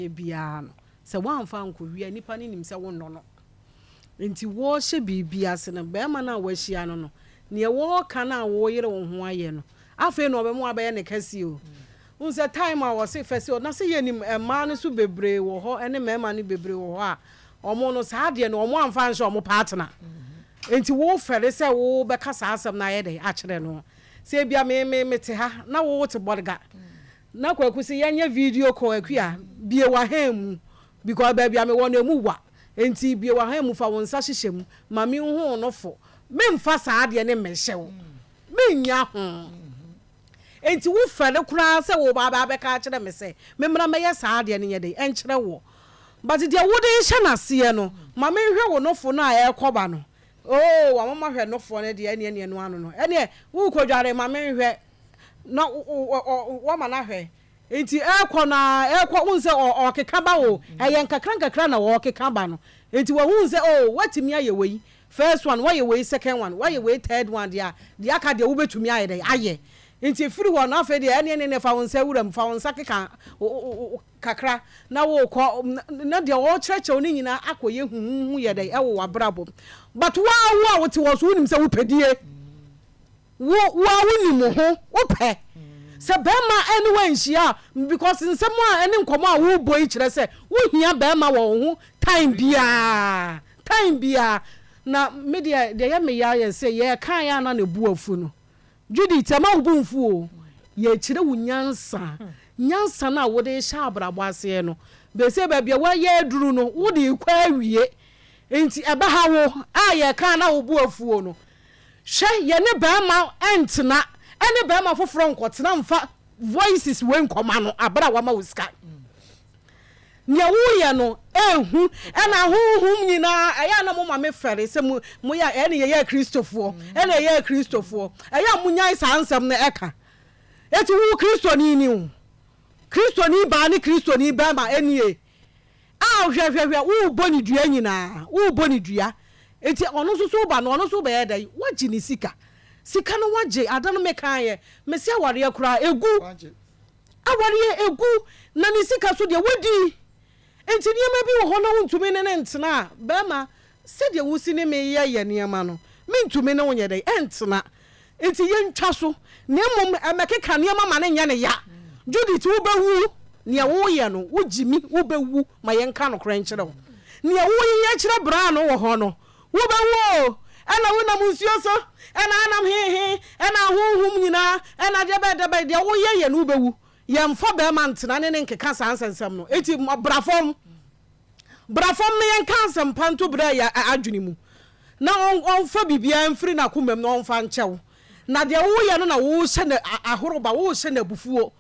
aseɛ biara no, sɛ woamfa ankɔwie a, nipa no nim sɛ wonnɔ no. Nti wɔrehyɛ biribi ase no, barima no a woahyia no no, neɛ wɔreka no a woreyere wo ho ayɛ no, afei na ɔbɛma wabɛyɛ ne kɛseɛ o. Wohu sɛ time a wɔse fɛ sɛ, na sɛ yɛnim mmaa no so bebree wɔ hɔ ne mmarima no bebree wɔ hɔ a, wɔn no saa adeɛ no wɔn amfa anhyɛ wɔn partner. Nti wofɛre sɛ wobɛka saa asɛm no ayɛ dɛn akyerɛ no. Sɛ ebia me me mete ha na wo wote Bɔdga na Kwaku se yɛnyɛ video call, Akua bue w'ahan mu because baabi a mewɔ no emu wa nti bue w'ahan mu fa wo nsa hyehyɛ mu ma menhu wo nofo. Memfa saa adeɛ no mmɛhyɛ wo. Mennya ho. Enti wo fɛre koraa sɛ wo ba abɛka akyerɛ me sɛ memmra mmɛyɛ saa adeɛ no nyɛ dɛn nkyerɛ woɔ. But deɛ wode rehyɛ no aseɛ no, ma menhwɛ wo nofo no a ɛrekɔba no. Oh, wama mahwɛ nofoɔ no deɛ, ɛneɛ neɛ ɛno ano no. Ɛneɛ worekɔdware ma menhwɛ na woama no ahwɛ. Enti ɛrekɔ no ara, ɛrekɔ, wohu sɛ ɔrekeka ba o, ɛyɛ nkakra nkakra na ɔrekeka ba no. Enti wahu sɛ oh, woatumi ayɛ wei, First one, woayɛ wei, second one, woayɛ wei, third one deɛ a, deɛ aka deɛ wobɛtumi ayɛ dɛn? Ayɛ. Nti ɛfiri hɔ no, afei deɛ ɛneɛ neɛ fa wo nsa wura mu, fa wo nsa keka kakra na worekɔ, na deɛ ɔrekyerɛkyerɛ wo no nyinaa akɔyɛ huhuhu yɛ dɛn? Ɛwɔ w'abrabɔ mu. But wo ara wo a wote hɔ nso, wonim sɛ wopɛ die. Wo wo ara wonim wo ho, wopɛ sɛ bɛrima ɛne wo anhyia a, because nsɛm a ɛne nkɔmmɔ a worebɔ yi kyerɛ sɛ wohia bɛrima wɔ wo ho time biara, time biara. Na me deɛ, deɛ ɛyɛ me ya yɛ sɛ yɛreka a na ne bo afu no. Judith, ɛmma wo bo mfu o, yɛrekyerɛ wo nyansa, nyansa no a wode rehyɛ abrabɔ aseɛ no, bɛsɛ baabi a woayɛ aduru no, wode rekɔ awie, nti ɛbɛha wo a yɛreka a na wo bo afuo no. Hwɛ yɛne barima ntena ɛne barima foforɔ nkɔtena mfa voices wei nkɔma no aberɛ a wama wo sika. Nea woyɛ no ɛhu ɛna honhom nyinaa ɛyɛ a na moma me fɛre sɛ mo moyɛ ɛne yɛyɛ Kristofoɔ ɛne yɛyɛ Kristofoɔ ɛyɛ a monyae saa nsɛm no ɛka. Eti wo Kristoni ni wo Kristoni baa ne Kristoni barima ɛnie. Ah hwɛ hwɛ hwɛ worebɔ ne dua nyinaa worebɔ ne dua nti ɔno nso so ba no ɔno nso bɛyɛ dɛn wagye ne sika sika no wagye ada no mekaeɛ mese awareɛ koraa egu awareɛ egu na ne sika so deɛ wadi nti nneɛma bi wɔ hɔ na wontumi ne ne ntena a bɛrima sɛdeɛ wosi ne me yɛ yɛ nneɛma no mentumi ne wo nyɛ dɛn ɛntena Enti yɛntwa so, na mmom mmɛkeka nneɛma ma no nyɛ no ya. Judith, wobɛwu. Nea woreyɛ no, wogye mi, wobɛwu. Ma yɛnka nokorɛ nkyerɛ wo. Nea woreyɛ kyerɛ braa no wɔ hɔ no, wobɛwu o. Ɛna wonam nsuo so, ɛna anam he he, ɛna ahonhom nyinaa, ɛna deɛ bɛn deɛ bɛn, deɛ woyɛ yɛ no wobɛwu. Yɛmfa barima ntena ne no nkeka saa nsɛnsɛm no. Enti bra fam. Bra fam na yɛnka asɛmpa nto bere a yɛ adwene mu, na ɔmfa biribiara mfiri n'akomam na ɔmfa nkyɛ wo. Na deɛ woreyɛ no na worehyɛ no ahoroba, worehyɛ no abufuo,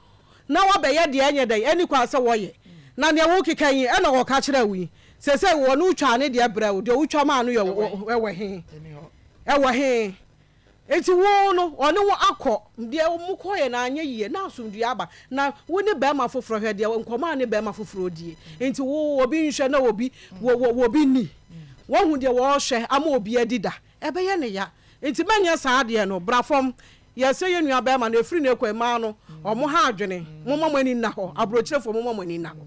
na woabɛyɛ deɛ ɛnyɛ dɛn, ɛnni kwan sɛ wɔyɛ. Na deɛ worekeka yi, ɛna ɔka kyerɛɛ wo yi, seesei ɔno wotwaa ne deɛ brɛɛ wo, deɛ wotwa maa no yɛ wɔ he? Ɛwɔ he? Enti wo no, ɔne wo akɔ, deɛ mokɔeɛ no anyɛ yie, na asomdwoeɛ aba, na wo ne barima foforɔ, hwɛ deɛ nkɔmmɔ a ne barima foforɔ die, enti wo, obi nhwɛ na obi, wɔ, wɔ, obi nni, woahu deɛ wɔrehwɛ ama obi adi da, ɛbɛyɛ no ya, enti mɛnyɛ saa adeɛ no, bra fam, yɛsrɛ yɛn nua barima no, ɛfiri no rekɔ, mmaa no, wɔn ha adwene, momma mo ani nna hɔ, aburokyerefoɔ momma mo ani nna hɔ.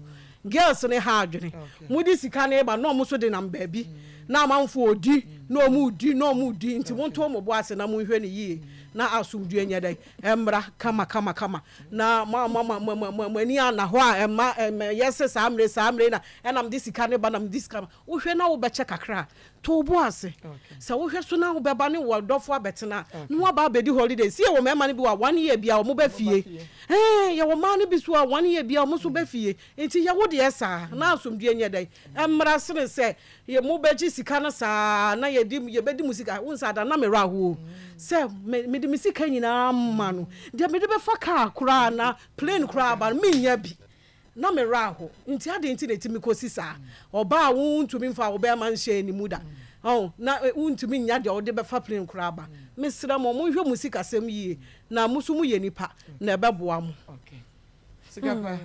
Girls no ha adwene. Mode sika no reba na ɔmo nso de nam baabi na amanfoɔ redi na ɔmo redi na ɔmo redi nti monto mo bo ase na monhwɛ no yie na asomdwoeɛ nyɛ dɛn ɛmmra kama kama kama na mo mo mo mo mo mo ani anna hɔ a ɛmma ɛmmɛyɛ sɛ saa mmerɛ saa mmerɛ na ɛna mede sika no ba na mede sika ba wohwɛ na wobɛkyɛ kakra a To wo bo ase. Sɛ wohwɛ so na wobɛba ne w'adɔfo abɛtena a, na woaba abɛdi holiday. See yɛwɔ mmarima no bi wɔ a one year biara wɔn ba fie. Ɛɛ yɛwɔ mmaa no bi so a one year biara wɔn nso ba fie. Nti yɛ wo deɛ saa na asomdwoeɛ nyɛ dɛn? Ɛmmra sene sɛ yɛ mobɛgye sika no saa na yɛde yɛbɛdi mo sika. Wohu sɛ ada na me werɛ aho o. Sɛ me mede me sika nyinaa ma no, deɛ mede bɛfa car koraa anaa plane koraa aba no mennya bi. Na me werɛ ahow. Nti adɛn nti na ɛtumi kɔsi saa? Ɔbaa a wontumi mfa wo bɛrima nhyɛɛ ne mu da, ɔho, na wontumi nnya deɛ wode bɛfa plane koraa ba. Mesrɛ mo, monhwɛ mo sikasɛm yie, na mo nso moyɛ nnipa, na ɛbɛboa mo. Okay. Sika pa.